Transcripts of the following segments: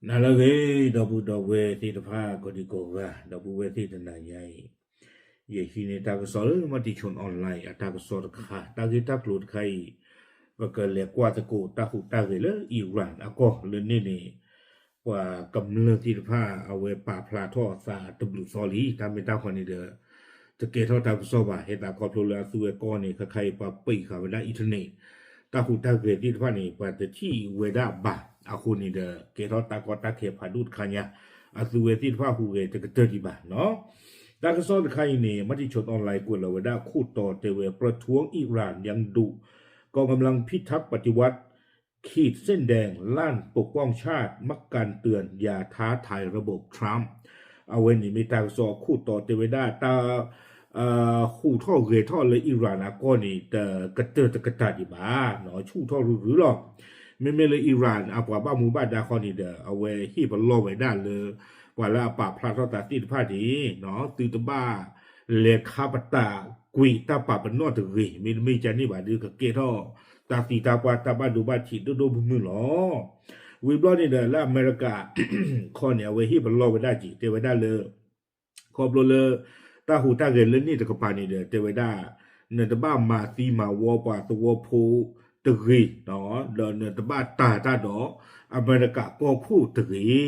နၤလၢအဂ့ၤ ဒီပုၢ်ဒီဝဲၢ်သ့ၣ်တဖၣ် ကိးဒံကိးဂၤ ဒီပုၢ်ဝဲၢ်သ့ၣ်တနၤညါအံၤ, ယဟံးန့ၢ်တၢ်ကစီၣ်လၢ Matichon Online အတၢ်ကစီၣ်တခါ, တၢ်ဂ့ၢ်တၢ်ကျိၤတခါအံၤ, ပကလဲၤကွၢ်သကိးတၢ်ဟူးတၢ်ဂဲၤလၢ Iran အကီၢ်လၢန့ၣ်န့ၣ်, ပှၤကမျၢၢ်သ့ၣ်တဖၣ် အဝဲပာ်ဖျါထီၣ်အသးတဘျုးသီလံ, တၢ်မ့ၢ်တၢ်ဃီန့ၣ်ဒီး တကဲထီၣ်တၢ်ကစီၣ်ဘၣ်, ဟဲသးခီဖျိလၢအသုဝဲကီၢ်န့ၣ် ခါခါအံၤပှၤပံးဃာ်ဝဲဒၣ် internet, တၢ်ဟူးတၢ်ဂဲၤသ့ၣ်တဖၣ်န့ၣ် ပှၤတထံၣ်ဝဲဒၣ်ဘၣ်, အဃိန့ၣ်ဒီး ကဲထီၣ်တၢ်ကီတၢ်ခဲဖးဒိၣ်တခါညါ, အသုဝဲသ့ၣ်တဖၣ်ဟူးဂဲၤတကတၢၢ်ဒံးဘၣ်နီၤ. တၢ်ကစီၣ်တခါအံၤန့ၣ် Matichon Online ကွဲးလီၤဝဲဒၣ်ခိၣ်တီတဲဝဲ ประท้วงอิหร่านยังดุ กองกำลังพิทักษ์ปฏิวัติ ขีดเส้นแดง ลั่นปกป้องชาติ มักการเตือน อย่าท้าทายระบบ Trump အဝဲန့ၣ်မ့ၢ်တၢ်ကစီၣ်အခိၣ်တီတဲဝဲဒၣ်တၢ် ဟူးထီၣ်ဂဲၤထီၣ်လၢ Iran အကီၢ်န့ၣ် တကတၢၢ်တကတၢၢ်ဒံးဘၣ်, ဆူၣ်ထီၣ်ရုရုလီၤ. မ့မ့ၢ်လၢ Iran အပှၤဘၣ်မူဘၣ်ဒါခီန့ၣ်ဒီး အဝဲဟ့ၣ်ပလီၢ်ဝဲဒၣ်လၢ ပှၤလၢအပာ်ဖျါထီၣ်သးသ့ၣ်တဖၣ်န့ၣ် သုတဘၣ်လဲၤခါပတာ်ကွံာ်တၢ်ပာ်ပနီၣ်တဂ့ၤ, မ့တမ့ၢ်ကန့ၣ်ဘၣ်ဒီး ကကဲထီၣ်တၢ်သံတၢ်ပှၢ်တၢ်ဘၣ်ဒိဘၣ်ထံးဒိၣ်ဒိၣ်မုၢ်မုၢ်လီၤ. ဝံၤဘျီန့ၣ်ဒီး လၢအမဲရကၤခီန့ၣ် အဝဲဟ့ၣ်ပလီၢ်ဝဲဒၣ်က့ၤ တဲဝဲဒၣ်လၢ ခီဖျိလၢ တၢ်ဟူးတၢ်ဂဲၤလၢန့ၣ်တကပၤန့ၣ်ဒီး တဲဝဲဒၣ် နတဘၣ်မၤသံမၤဝီပှၤသဝီဖိတဂ့ၤ, ဒီးနတဘၣ်တၤတၢ်ဒီးအမဲရကၤကီၢ်ခိၣ်တဂ့ၤ.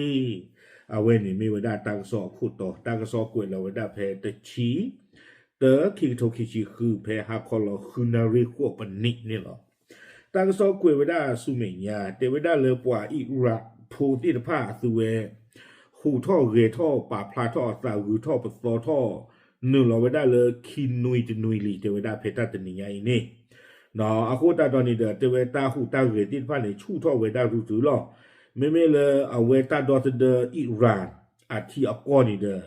အဝဲန့ၣ်မ့ၢ်ဝဲဒၣ်တၢ်ကစီၣ်အခိၣ်တီ, တၢ်ကစီၣ်ကွဲးလီၤဝဲဒၣ်ဖဲတဆံ တၢ ခံကထိခံဆံဃု ဖဲဟါခီလီၤဃုနၣ်ရံၣ်ဃိးပနံးန့ၣ်လီၤ. တၢ်ကစီၣ်ကွဲးဝဲဒၣ်ဆူမဲာ်ညါ တဲဝဲဒၣ်လၢပှၤအံးရၣ်ဖိသ့ၣ်တဖၣ်အသုဝဲ ဟူးထီၣ်ဂဲၤထီၣ်ပာ်ဖျါထီၣ်အသးဂုၤထီၣ်ပသီထီၣ် နုာ်လီၤဝဲဒၣ်လၢခံနွံတနွံလံ တဲဝဲဒၣ်ဖဲတၢ်တနံၤညါအံၤန့ၣ် အဃိသတးဒီးန့ၣ်ဒီး တဲဝဲတၢ်ဟူးတၢ်ဂဲၤသ့ၣ်တဖၣ်န့ၣ် ဆူၣ်ထီၣ်ဝဲဒၣ်ရုရုလီၤ. မ့မ့ၢ်လၢအဝဲတၢ်ဒီသဒၢအံးရၣ်အထံအကီၢ်န့ၣ်ဒီး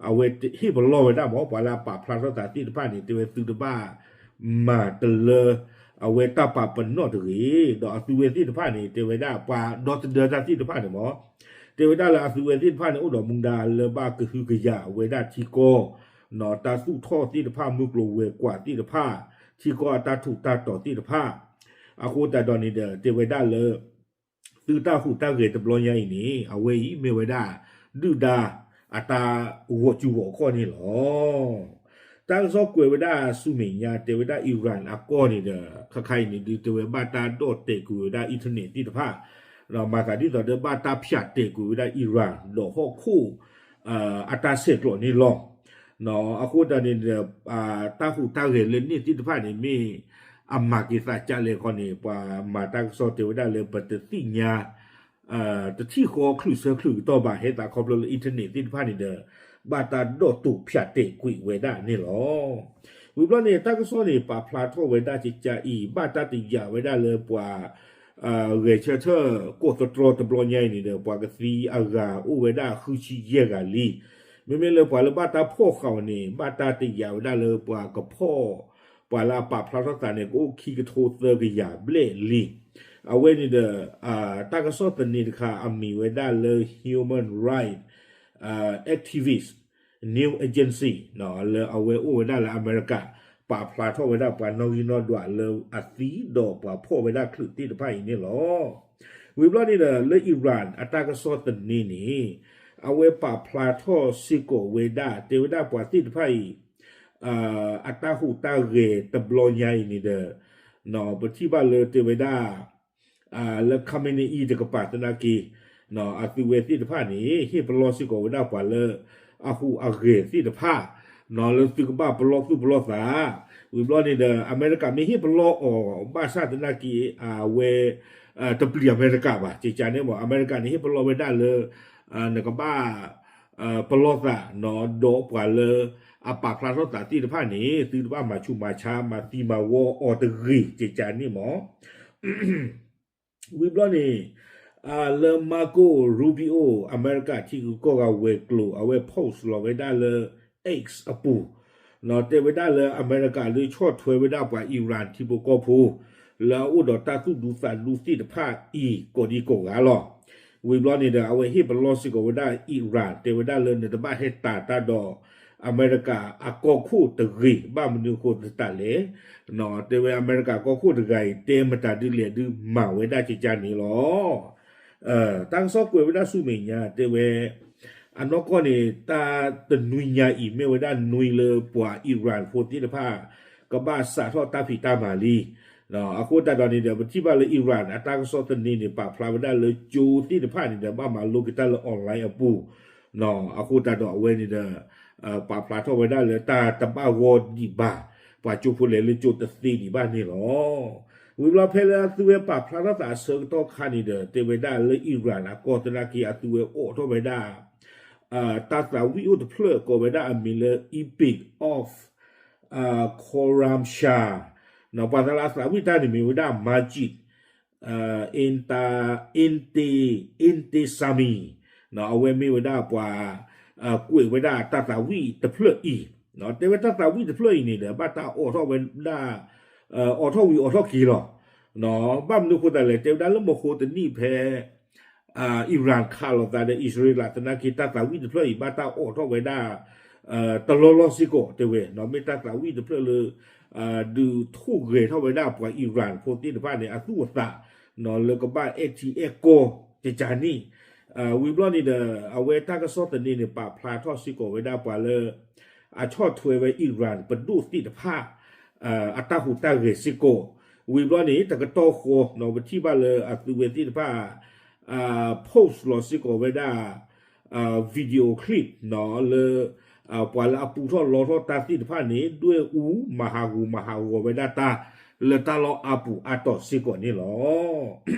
အဝဲဟ့ၣ်ပလီၢ်ဝဲဒၣ်မ့ၢ် ပှၤလၢအပာ်ဖျါထီၣ်သးသ့ၣ်တဖၣ်န့ၣ် တဲဝဲသုတဘၣ်မၤတလၢ အဝဲတၢ်ပာ်ပနီၣ်တဂ့ၤ, ဒီးအသုဝဲသ့ၣ်တဖၣ်န့ၣ် တဲဝဲဒၣ်ပှၤဒီသဒၢတၢ်သ့ၣ်တဖၣ်န့ၣ်မ့ၢ် တဲဝဲဒၣ်လၢအသုဝဲသ့ၣ်တဖၣ်န့ၣ် အိၣ်ဒီးမူဒါလၢဘၣ်ကဟုကယာ်ဝဲဒၣ်ထံကီၢ် တၢ်သူၣ်ထီၣ်သ့ၣ်တဖၣ် မုၢ်ကျိၤဝဲၤကွာ်သ့ၣ်တဖၣ် ထံကီၢ်အတၢ်ထူးတၢ်တီၤသ့ၣ်တဖၣ် အဃိသတးဒီးန့ၣ်ဒီး တဲဝဲဒၣ်လၢ သုတၢ်ဟူးတၢ်ဂဲၤတဘျီညါအံၤန့ၣ် အဝဲအံၤမ့ၢ်ဝဲဒၣ် ဒုၣ်ဒါအတၢ်ဂီၤစူၤဂီၤခီၣ်န့ၣ်လီၤ. တၢ်ကစီၣ်ကွဲးဝဲဒၣ်ဆူမဲာ်ညါ တဲဝဲဒၣ်အံးရၣ်အကီၢ်န့ၣ်ဒီး ခါခါအံၤန့ၣ်ဒုး တဲဝဲဘၣ်တၢ်ဒီၣ်တဲာ်ကွံာ်ဝဲဒၣ် internet သ့ၣ်တဖၣ် မၤသးဒ်သိးဒီးဘၣ်တၢ်ဖၠးတဲာ်ကွံာ်ဝဲဒၣ်အံးရၣ် ဒီးဟီၣ်ခိၣ် အတၢ်ဆဲးကျိးန့ၣ်လီၤ. အဃိသတးန့ၣ်ဒီး တၢ်ဟူးတၢ်ဂဲၤလၢန့ၣ်သ့ၣ်တဖၣ်န့ၣ် မ့ၢ်အမၤက့ၤသးကလဲၣ်ခီန့ၣ် ပှၤမၤတၢ်ကစီၣ်တဲဝဲဒၣ်လၢပတသ့ၣ်ညါ တထံၣ်ဃီချုးဆၢချုးကတီၢ်ဘၣ် ဟဲသးခီဖျိလၢ internet သ့ၣ်တဖၣ်န့ၣ်ဒီး ဘၣ်တၢ်ဒီၣ်တိာ်ဖၠးတဲာ်ကွံာ်ဝဲဒၣ်န့ၣ်လီၤ. ဝံၤဘျီန့ၣ် တၢ်ကစီၣ်န့ၣ် ပာ်ဖျါထီၣ်ဝဲဒၣ်ကကါအံၤ ဘၣ်တၢ်တယာ်ဝဲဒၣ်လၢပှၤ ဂဲၤဆၢထၢၣ်ကိးသတြီတဘျီညါအံၤန့ၣ်ဒီး ပှၤကသံအဂၤအိၣ်ဝဲဒၣ်ဃုဆံယဲၢ်ဂၤလံ. မ့မ့ၢ်လၢပှၤလၢဘၣ်တၢ်ဖီၣ်ဃာ်အီၤန့ၣ် ဘၣ်တၢ်တယာ်ဝဲဒၣ်လၢပှၤကဖီၣ် ပှၤလၢအပာ်ဖျါထီၣ်သးန့ၣ် ကအိၣ်ခံကထိသၢကယၤဘျဲၣ်လံ. အဝဲန့ၣ်ဒီး တၢ်ကစီၣ်သန့တခါ အမံၤဝဲဒၣ်လၢ Human Rights Activist News Agency လၢအဝဲအိၣ်ဝဲဒၣ်လၢအမဲရကၤ ပာ်ဖျါထီၣ်ဝဲဒၣ်ပှၤနီၣ်ဂံၢ်နီၣ်ဒွးလၢအသံဒီးပှၤဖီၣ်ဝဲဒၣ်ချုးသ့ၣ်တဖၣ်အံၤန့ၣ်လီၤ. ဝံၤဘျီန့ၣ်ဒီး လၢအံးရၣ်အတၢ်ကစီၣ်သန့န့ၣ် အဝဲပာ်ဖျါထီၣ်စ့ၢ်ကီးဝဲဒၣ် တဲဝဲဒၣ်ပှၤသ့ၣ်တဖၣ်အံၤ အတၢ်ဟူးတၢ်ဂဲၤတဘျီညါအံၤန့ၣ်ဒီး ပထံၣ်ဘၣ်လၢတဲဝဲဒၣ် လၢ Khamenei တကပၤသနာ်က့ အသုဝဲသ့ၣ်တဖၣ်န့ၣ် ဟ့ၣ်ပလီၢ်စ့ၢ်ကီးဝဲဒၣ်ပှၤလၢအဟူးအဂဲၤသ့ၣ်တဖၣ် လၢသုကဘၣ်ပလီၢ်သူၣ်ပလီၢ်သး ဝံၤဘျီန့ၣ်ဒီး အမဲရကၤမ့ၢ်ဟ့ၣ်ပလီၢ်အီၤ ဘၣ်ဆၣ်သနာ်က့ အဝဲ တပျံၤအမဲရကၤဘၣ် ကကါန့ၣ်မ့ၢ် အမဲရကၤန့ၣ် ဟ့ၣ်ပလီၢ်ဝဲဒၣ်လၢ နကဘၣ် ပလီၢ်သး ဒီးပှၤလၢအပာ်ဖျါထီၣ်သးသ့ၣ်တဖၣ်န့ၣ် သုတဘၣ်မၤဆူးမၤဆါ မၤသံမၤဝီအီၤတဂ့ၤ ကကါန့ၣ်မ့ၢ် ဝံၤဘျီန့ၣ် လၢ Marco Rubio အမဲရကၤထံဂုၤကီၢ်ဂၤဝဲၤကျိၤ အဝဲ post လီၤဝဲဒၣ်လၢ X အပူၤ တဲဝဲဒၣ်လၢအမဲရကၤလၢဆီၣ်ထွဲဝဲဒၣ်ပှၤအံးရၣ်ထံဖိကီၢ်ဖိ လၢအအိၣ်ဒီးတၢ်သူၣ်ဒူသးဒူသ့ၣ်တဖၣ်အံၤ ကိးဒံကိးဂၤလီၤ. ဝံၤဘျီန့ၣ်ဒီး အဝဲဟ့ၣ်ပလီၢ်စ့ၢ်ကီးဝဲဒၣ်အံးရၣ် တဲဝဲဒၣ်လၢနတဘၣ်ဟဲတၤတၢ်ဒီး အမဲရကၤအကီၢ်ခိၣ်တဂ့ၤ ဘၣ်မနုၤအဃိသတးလဲၣ် တဲဝဲအမဲရကၤကီၢ်ခိၣ်တဂၤအံၤ တဲမတၤဒုလဲၣ်ဒုးမၤဝဲဒၣ်ကကါန့ၣ်လီၤ. တၢ်ကစီၣ်ကွဲးဝဲဒၣ်ဆူမဲာ်ညါ တဲဝဲ အနီၢ်ကီၢ်န့ၣ် တၢ်တနွံညါအံၤ မ့ၢ်ဝဲဒၣ်နွံလၢပှၤ Iran ဖိသ့ၣ်တဖၣ် ကဘၣ်စးထီၣ်တၢ်ဖံးတၢ်မၤလံ. အဃိသတးဒီးန့ၣ်ဒီး ပထံၣ်ဘၣ်လၢ Iran အတၢ်ကစီၣ်သန့န့ၣ် ပာ်ဖျါဝဲဒၣ်လၢကၠိသ့ၣ်တဖၣ်န့ၣ်ဒီး ဘၣ်မၤလိက့ၤတၢ်လၢ online အပူၤ အဃိသတးဒီးအဝဲန့ၣ်ဒီး ပာ်ဖျါထီၣ်ဝဲဒၣ်လၢတၢ်တဘၣ်ဂီၢ်ဒံးဘၣ် ပှၤကၠိဖိလဲၤလၢကၠိတသ့ဒံးဘၣ်န့ၣ်လီၤ. ဝံၤဘျီဖဲလၢအသုဝဲပာ်ဖျါထီၣ်သးအဆၢကတီၢ်ခါန့ၣ်ဒီး တဲဝဲဒၣ်လၢ Iran အကီၢ်သနာ်က့ အသုဝဲအိးထီၣ်ဝဲဒၣ် တၢ်သးဝံၣ်အိၣ်တဖျၢၣ်ကိးဝဲဒၣ်အမံၤလၢ Epic of Khorramshahr ပှၤသးလၢအသးဝံၣ်တၢ်န့ၣ်မ့ၢ်ဝဲဒၣ် Majid Inte Intesami အဝဲမ့ၢ်ဝဲဒၣ်ပှၤ ကွဲးဝဲဒၣ်တၢ်သးဝံၣ်တဖျၢၣ်အံၤ, တဲဝဲတၢ်သးဝံၣ်တဖျၢၣ်အံၤန့ၣ်ဒီး ဘၣ်တၢ်အိးထီၣ်ဝဲဒၣ် အိးထီၣ်ဝံၤအိးထီၣ်က့ၤလီၤ. ဘၣ်မနုၤအဃိသတးလဲၣ် တဲဝဲဒၣ်လၢမဟိတနံၣ်ဖဲ Iran ခးလိာ်သးဒီးအံၣ်စရ့လးသနာ်က့ တၢ်သးဝံၣ်တဖျၢၣ်အံၤ ဘၣ်တၢ်အိးထီၣ်ဝဲဒၣ် တလီၢ်လီၢ်စ့ၢ်ကီး တဲဝဲ မ့ၢ်တၢ်သးဝံၣ်တဖျၢၣ်လၢ ဒုးထိၣ်ဂဲၤထီၣ်ဝဲဒၣ်ပှၤ Iran ဖိသ့ၣ်တဖၣ်န့ၣ် အသူၣ်အသး လၢကဘၣ်အဲၣ်ထံအဲၣ်ကီၢ်ကကန့ၣ်, ဝံၤဘျီန့ၣ်ဒီး အဝဲတၢ်ကစီၣ်သန့န့ၣ် ပာ်ဖျါထီၣ်စ့ၢ်ကီးဝဲဒၣ်ပှၤလၢ အဆီၣ်ထွဲဝဲ Iran ပဒိၣ်သ့ၣ်တဖၣ် အတၢ်ဟူးတၢ်ဂဲၤစ့ၢ်ကီး, ဝံၤဘျီန့ၣ် တကတီၢ်ဃီ ပထံၣ်ဘၣ်လၢအသုဝဲသ့ၣ်တဖၣ် post လီၤစ့ၢ်ကီးဝဲဒၣ် video clip လၢ ပှၤလၢအပူထီၣ်လီထီၣ်တၢ်သ့ၣ်တဖၣ်န့ၣ် ဒွဲၣ်အူမၤဟးဂူာ်မၤဟးဂီၤဝဲဒၣ်တၢ် လၢတၢ်လီၢ်အါပူၤအါတီၤစ့ၢ်ကီးန့ၣ်လီ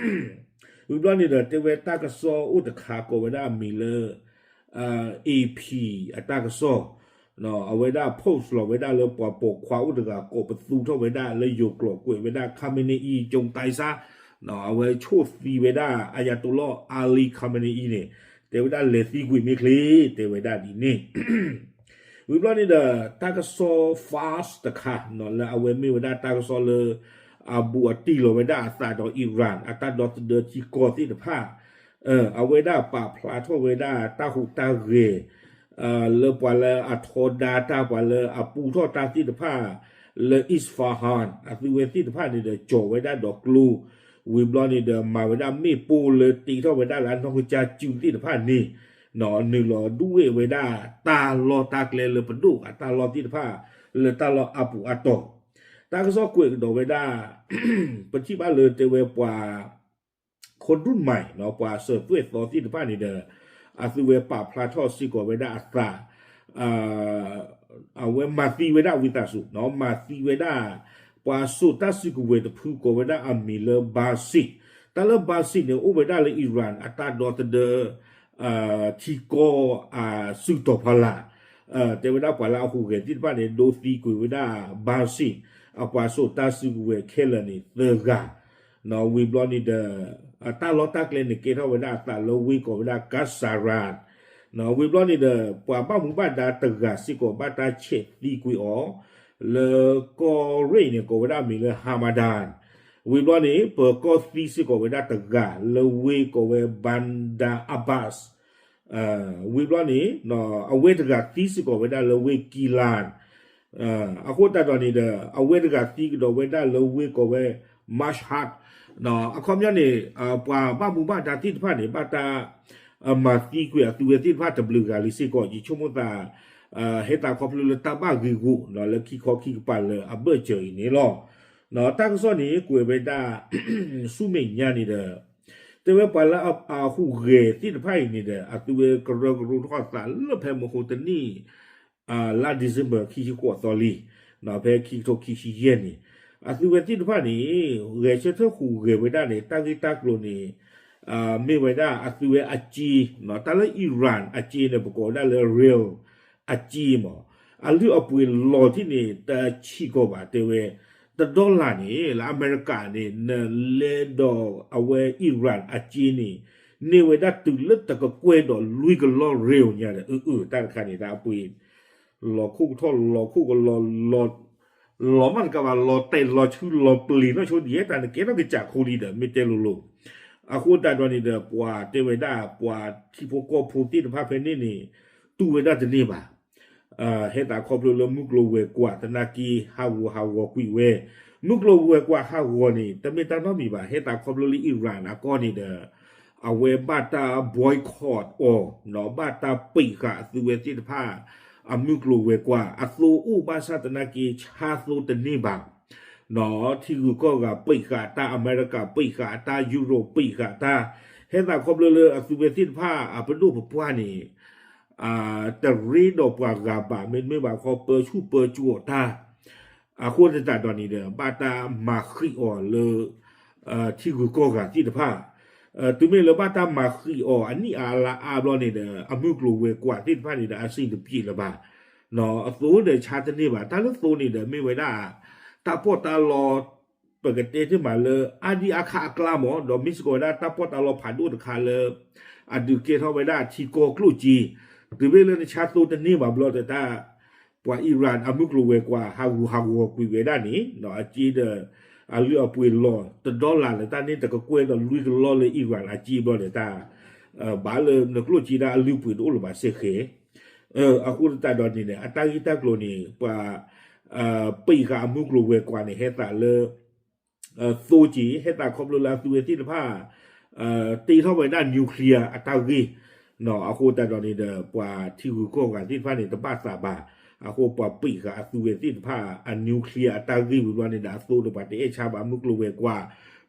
ၤ. ဝံၤဘျီန့ၣ်ဒီး တဲဝဲတၢ်ကစီၣ်အိၣ်တခါကိးဝဲဒၣ်အမံၤလၢ AP အတၢ်ကစီၣ် အဝဲဒၣ် post လီၤဝဲဒၣ်လၢပှၤပိာ်ခွါအိၣ်တဂၤကိးပသူထီၣ်ဝဲဒၣ်လၢယိၤကျိာ်ကွဲးဝဲဒၣ် ခါမ့ၣ်န့ၣ်အံၤ ကၠိၣ်တဲစါ အဝဲဆိၣ်သံဝဲဒၣ် အယၤတိၤလီၢ် Ali Khamenei အံၤန့ၣ် တဲဝဲဒၣ်လဲၤသံကွံာ်မ့ၢ်ချ့ တဲဝဲဒၣ်ဒ်န့ၣ် ဝံၤဘျီန့ၣ်ဒီး တၢ်ကစီၣ် Fars တခါ လၢအဝဲမ့ၢ်ဝဲဒၣ်တၢ်ကစီၣ်လၢ အဘူးအတံၢ်လီၤဝဲဒၣ်အသးဒီး Iran အတၢ်ဒီသဒၢထံကီၢ်သ့ၣ်တဖၣ် အဝဲဒၣ်ပာ်ဖျါထီၣ်ဝဲဒၣ်တၢ်ဟူးတၢ်ဂဲၤ လၢပှၤလၢအထီဒါတၢ် ပှၤလၢအပူထီၣ်တၢ်သ့ၣ်တဖၣ် လၢ Isfahan အသုဝဲသ့ၣ်တဖၣ်န့ၣ်ဒီး ကၠီၤဝဲဒၣ်ဒီးကျိ ဝံၤဘျီန့ၣ်ဒီး မၤဝဲဒၣ်မ့ၣ်ပိၢ်လၢတ့ထီၣ်ဝဲဒၣ်လၢအနီၢ်ကစၢ်စုသ့ၣ်တဖၣ်န့ၣ် နုာ်လီၤဒွဲၣ်ဝဲဒၣ်တၢ်လီၢ်တၢ်ကျဲလၢပဒိၣ်အတၢ်လီၢ်သ့ၣ်တဖၣ် လၢတၢ်လီၢ်အါပူၤအါတီၤ တၢ်ကစီၣ်ကွဲးကဒီးဝဲဒၣ် ပထံၣ်ဘၣ်လၢတဲဝဲပှၤ ခိၣ်ဒူၣ်မၤ ပှၤစၢၤသွဲၣ်သီသ့ၣ်တဖၣ်န့ၣ်ဒီး အသုဝဲပာ်ဖျါထီၣ်စ့ၢ်ကီးဝဲဒၣ်အသး အဝဲမၤသံဝဲဒၣ်ဝံသးစူၤ မၤသံဝဲဒၣ် ပှၤစိာ်တၢ်စုကဝဲၤတဖုကိးဝဲဒၣ်အမံၤလၢ Basit တၢ်လၢ Basit န့ၣ် အိၣ်ဝဲဒၣ်လၢ Iran အတၢ်ဒီသဒၢ ထံကီၢ်အစုတီၤဖီလာ် တဲဝဲဒၣ်ပှၤလၢအဟူးဂဲၤသ့ၣ်တဖၣ်န့ၣ် ဒိသံကွံာ်ဝဲဒၣ် Basit အပှၤစိာ်တၢ်စုကဝဲၤခဲလၢာ်န့ၣ် သၢဂၤ ဝံၤဘျီန့ၣ်ဒီး တၢ်လီၢ်တၢ်ကျဲန့ၣ် ကဲထီၣ်ဝဲဒၣ်အသးလၢဝ့ၢ်ကိးဝဲဒၣ် Qasran ဝံၤဘျီန့ၣ်ဒီး ပှၤဘၣ်မူဘၣ်ဒါတဂၤစ့ၢ်ကီး ဘၣ်တၢ်ဆဲးသံကွံာ်အီၤ လၢကီၢ်ရ့ၣ်န့ၣ် ကိးဝဲဒၣ်အမံၤလၢ Hamadan ဝံၤဘျီန့ၣ် ပၢၤကီၢ်သံစ့ၢ်ကီးဝဲဒၣ်တဂၤ လၢဝ့ၢ်ကိးဝဲ Bandar Abbas ဝံၤဘျီန့ၣ် အဝဲတဂၤသံစ့ၢ်ကီးဝဲဒၣ်လၢဝ့ၢ် Gilan အဃိသတးဒီးန့ၣ်ဒီး အဝဲတဂၤသံကဒီးဝဲဒၣ်လၢဝ့ၢ်ကိးဝဲ Mashhad အခီပညီန့ၣ် ပှၤဘၣ်မူဘၣ်ဒါသ့ၣ်တဖၣ်န့ၣ် ဘၣ်တၢ် မၤသံကွံာ်အသုဝဲသ့ၣ်တဖၣ်တဘျုးဂၤလံစ့ၢ်ကီး ယဆိကမိၣ်သး ဟဲသးခီဖျိလၢတၢ်ဘၣ်ဂ့ၢ်ဂီၢ် လၢခံခီခံကပၤလၢအဘၢၣ်စၢၤအံၤန့ၣ်လီၤ. တၢ်ကစီၣ်န့ၣ် ကွဲးဝဲဒၣ် ဆူမဲာ်ညါန့ၣ်ဒီး တဲဝဲပှၤလၢအဟူးဂဲၤသ့ၣ်တဖၣ်အံၤန့ၣ်ဒီး အသုဝဲကရၢကရိထီၣ်အသးလၢဖဲမဟိတနံၣ် လါ December ခံဆံဃိးသီလံ ဖဲခံကထိခံဆံယဲၢ်န့ၣ် အသုဝဲသ့ၣ်တဖၣ်န့ၣ် ဂဲၤဆၢထၢၣ်ဟူးဂဲၤဝဲဒၣ်န့ၣ် တၢ်ဂ့ၢ်တၢ်ကျိၤန့ၣ် မ့ၢ်ဝဲဒၣ်အသုဝဲအစ့ တၢ်လၢ Iran အစ့န့ၣ် ပကိးဝဲဒၣ်လၢ real အစ့မး အလုၢ်အပှ့ၤလီၤတံၢ်န့ၣ် တဆံးကီးဘၣ်တဲဝဲ တ dollar န့ၣ် လၢအမဲရကၤန့ၣ် နလဲဒီးအဝဲ Iran အစ့န့ၣ် န့ၢ်ဝဲဒၣ်တုၤလၢတကကွဲၢ်ဒီးလွံၢ်ကလီၢ် real ညါဒီး အၢ အၢ တၢ်တခါန့ၣ် တၢ်အပှ့ၤ လီၤခိၣ်ကထီၣ်လီၤခိၣ်ကလီၤ လီၤမးတကးဘၣ် လီၤတဲာ်လီၤဆူလီၤပျံၤနီၢ်ဆိဒ်ယဲ တၢ်န့ၣ်ကဲထီၣ်ကစၢ်ခိလံဒီး မ့ၢ်တဲလိၤလိၤ အဃိသတးဒီးန့ၣ်ဒီး ပှၤတဲဝဲဒၣ် ပှၤထံဖိကီၢ်ဖိသ့ၣ်တဖၣ်ဖဲန့ၣ်န့ၣ် တူၢ်ဝဲဒၣ်တန့ၢ်ဘၣ် ဟဲသးခီဖျိလၢမုၢ်ကျိၤဝဲၤကွာ်သနာ်က့ ဟးဂူာ်ဟးဂီၤကွံာ်ဝဲ မုၢ်ကျိၤဝဲၤကွာ်ဟးဂီၤန့ၣ် တမ့ၢ်တၢ်နီတမံၤဘၣ် ဟဲသးခီဖျိလၢ Iran အကီၢ်န့ၣ်ဒီး အဝဲဘၣ်တၢ် boycott အီၤ, ဘၣ်တၢ်ပံးဃာ်အသုဝဲသ့ၣ်တဖၣ် အမုၢ်ကျိၤဝဲၤကွာ်, အသိအိၣ်ဘၣ်ဆၣ်သနာ်က့ ဆါသိတန့ၢ်ဘၣ်. ထံဂုၤကီၢ်ဂၤပံးဃာ်တၢ်, အမဲရကၤပံးဃာ်တၢ်, ယူရိးပံးဃာ်တၢ်, ဟဲသးခီဖျိလၢအသုဝဲသ့ၣ်တဖၣ်အပဒိၣ်ပပှၢ်န့ၣ် တရ့ဒီးပှၤဂၤဘၣ်, မ့တမ့ၢ်ဘၣ်ခီပၢဆူၣ်ပၢစိးအီၤတၢ်, အဃိသတးဒီးန့ၣ်ဒီး ဘၣ်တၢ်မၤဃံးအီၤလၢ ထံဂုၤကီၢ်ဂၤသ့ၣ်တဖၣ်, တုၤမ့ၢ်လၢဘၣ်တၢ်မၤဃံးအီၤအနံၣ်အါလါအါဘျီန့ၣ်ဒီး အမုၢ်ကျိၤဝဲၤကွာ်သ့ၣ်တဖၣ်န့ၣ်ဒီး အဆင်တပြေလၢၤဘၣ်, အသိဒီးဆါတန့ၢ်ဘၣ်. တၢ်လၢသိန့ၣ်ဒီး မ့ၢ်ဝဲဒၣ် တၢ်ပီးတၢ်လီ ပကတဲတ့ၢ်မးလၢ အါဒံအါခါအကျါမး, ဒီးမ့ၢ်စ့ၢ်ကီးဝဲဒၣ်တၢ်ပီးတၢ်လီဖးဒိၣ်တခါလၢ အဒုးကဲထီၣ်ဝဲဒၣ်ထံကီၢ်ကျိၣ်စ့, တုၤမ့ၢ်လၢနဆါသိတန့ၢ်ဘၣ်ဘျီဒီးတၢ် ပှၤ Iran အမုၢ်ကျိၤဝဲၤကွာ် ဟးဂူာ်ဟးဂီၤကွံာ်ဝဲဒၣ်န့ၣ် အစ့ဒီး အလုၢ်အပှ့ၤလီၤ တ dollar လၢတၢ်န့ၣ် တကကွဲၢ်ဒီးလွံၢ်ကလီလၢ Iran အစ့ဘျီဒီးတၢ် ဘၣ်လၢနကျိၣ်စ့ဒၣ်အလုၢ်အပှ့ၤတအိၣ်လၢၤဘၣ်စ့ၢ်ကီး, အဃိသတးဒီးန့ၣ် အတၢ်ဂ့ၢ်တၢ်ကျိၤန့ၣ် ပှၤ ပံးဃာ်အမုၢ်ကျိၤဝဲၤကွာ်န့ၣ် ဟဲသးလၢ သိက့ၤ ဟဲသးခီဖျိလၢအသုဝဲသ့ၣ်တဖၣ် တ့ထီၣ်ဝဲဒၣ် nuclear အတၢ်ဂ့ၢ်, အဃိသတးဒီးန့ၣ်ဒီး ပှၤထံဂုၤကီၢ်ဂၤသ့ၣ်တဖၣ်န့ၣ် တဘၣ်သးဘၣ်, အဃိပှၤပံးဃာ်အသုဝဲသ့ၣ်တဖၣ် အ nuclear အတၢ်ဂ့ၢ်ဝံၤဘျီန့ၣ်ဒီး အသိဒီးပှၤတအဲၣ်ဆါဘၣ်မုၢ်ကျိၤဝဲၤကွာ်,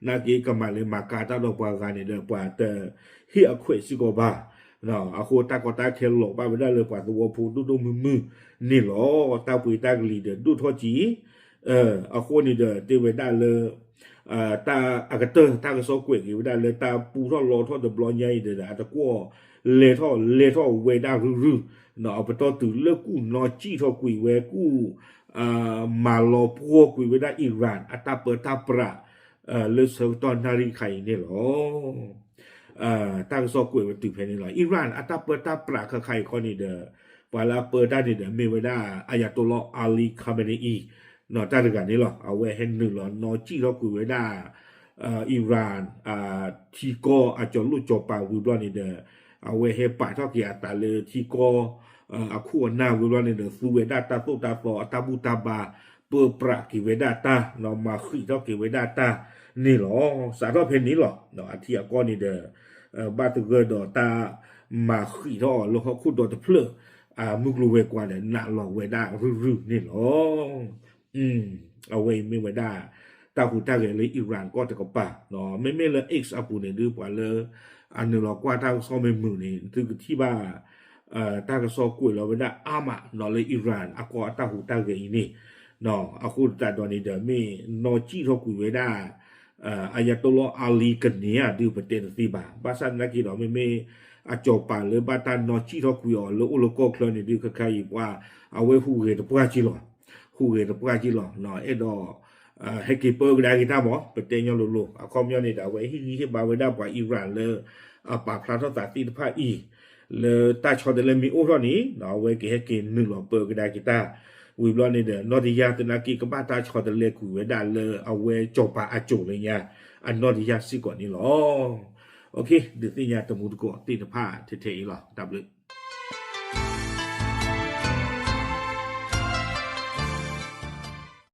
နာ်က့ကမၤလဲၤမၤကၤတၢ်ဒီးပှၤဂၤန့ၣ်ဒီး ပှၤတဟ့ၣ်အခွဲးစ့ၢ်ကီးဘၣ်, အဃိတၢ်ကီတၢ်ခဲလီၤဘၣ်ဝဲဒၣ်လၢပှၤသဝီဖိဒိၣ်ဒိၣ်မုၢ်မုၢ်န့ၣ်လီၤ. တၢ်ပှ့ၤတၢ်ကလံၤဒီးဒိၣ်ထီၣ်က့ၤ အဃိန့ၣ်ဒီး တဲဝဲဒၣ်လၢ တၢ်အကတၢၢ် တၢ်ကစီၣ်ကွဲးက့ၤဝဲဒၣ်လၢတၢ်ပူထီၣ်လီထီၣ်တဘျီညါအံၤဒီး အတကွီၢ်လဲၤထီၣ်လဲၤထီၣ်ဝဲဒၣ်ရုၢ်ရုၢ်, အပတီၢ်တုၤလၢကူၣ်နီၣ်စံၣ်ထီၣ်ကွံာ်ဝဲ ကူၣ် မၤလီၤပှီၢ်ကွံာ်ဝဲဒၣ် Iran အတၢ်ပၢတၢ်ပြး လၢဆၢကတီၢ်နၣ်ရံၣ်ခါအံၤန့ၣ်လီၤ. တၢ်ကစီၣ်ကွဲးဝဲတုၤဖဲန့ၣ်လီၤ. Iran အတၢ်ပၢတၢ်ပြးခဲခါအံၤခီန့ၣ်ဒီး ပှၤလၢအပၢတၢ်န့ၣ်ဒီး မ့ၢ်ဝဲဒၣ် Ayatollah Ali Khamenei တၢ်တဂၤန့ၣ်လီၤ. အဝဲဟဲနုာ်လီၤနီၣ်စံၣ်ထီၣ်ကွံာ်ဝဲဒၣ် Iran ထံကီၢ်အကၠီၤလိၣ်ကၠီၤပၤဝံၤဘျီန့ၣ်ဒီး အဝဲဟဲပာ်ထီၣ်က့ၤအသးလၢထံကီၢ် အခိၣ်အနၢ်ဝံၤဘျီန့ၣ်ဒီး သူဝဲဒၣ်တၢ်သိၣ်တၢ်သီအတၢ်ဘူၣ်တၢ်ဘါ ပၢပြးက့ၤဝဲဒၣ်တၢ် မၤဃံးထီၣ်က့ၤဝဲဒၣ်တၢ်န့ၣ်လီၤ. စးထီၣ်ဖဲန့ၣ်လီၤ. အထံအကီၢ်န့ၣ်ဒီး ဘၣ်သဂၢၢ်ဒီးတၢ်မၤဃံးထီၣ်အီၤလၢဟီၣ်ခိၣ်ဒီတဖျၢၣ် အမုၢ်ကျိၤဝဲၤကွာ်ဒီး နာ်လီၤဝဲဒၣ်ရုၢ်ရုၢ်န့ၣ်လီၤ. အဝဲအံၤမ့ၢ်ဝဲဒၣ် တၢ်ဟူးတၢ်ဂဲၤလၢ Iran ကီၢ်တကပၤ, မ့မ့ၢ်လၢ X အပူၤန့ၣ်ဒုး ပှၤလၢအနုာ်လီၤကွၢ်တၢ်ကစီၣ်မ့ၢ်မုာ်န့ၣ် သုကထံၣ်ဘၣ် တၢ်ကစီၣ်ကွဲးလီၤဝဲဒၣ်အါမးနီၤလၢ Iran အကီၢ်အတၢ်ဟူးတၢ်ဂဲၤအံၤန့ၣ်, အဃိသတးဒီးန့ၣ်ဒီး မ့ၢ်နီၣ်စံၣ်ထီၣ်ကွံာ်ဝဲဒၣ် Ayatollah Ali Khamenei ဒုးပတဲတသ့ဘၣ်. ဘၣ်ဆၣ်သနာ်က့ဒီး မ့မ့ၢ်အစီၤပၤလၢဘၣ်တၢ်နီၣ်စံၣ်ထီၣ်ကွံာ်အီၤလၢအိၣ်လၢကီၢ်ချၢန့ၣ်ဒုး ခဲခါအံၤပှၤ အဝဲဟူးဂဲၤတပှၢ်က့လီၤ. ဟူးဂဲၤတပှၢ်က့လီၤ. အဲၣ်ဒိး ဟဲက့ၤပၢကဒါက့ၤတၢ်မး ပတဲညီလိၤလိၤ အခီပညီန့ၣ်ဒီး အဝဲဟ့ၣ်ဂံၢ်ဟ့ၣ်ဘါဝဲဒၣ်ပှၤ Iran လၢအပာ်ဖျါထီၣ်သးသ့ၣ်တဖၣ်အံၤ လၢတၢ်ဆီတလဲမ့ၢ်အိၣ်ထီၣ်န့ၣ် အဝဲကဟဲက့ၤနုာ်လီၤပၢကဒါက့ၤတၢ် ဝံၤဘျီန့ၣ်ဒီး နီၢ်တယၢ်သနာ်က့ ကဘၣ်တၢ်ဆီတလဲကွံာ်ဝဲဒၣ်လၢအဝဲစီၤပၤအစိၤလၢညါ အနီၢ်တယၢ်စ့ၢ်ကီးန့ၣ်လီၤ. ဒုးသ့ၣ်ညါတမူတကိးသ့ၣ်တဖၣ်ထဲထဲအံၤလီၤ. တၢ်ဘျုး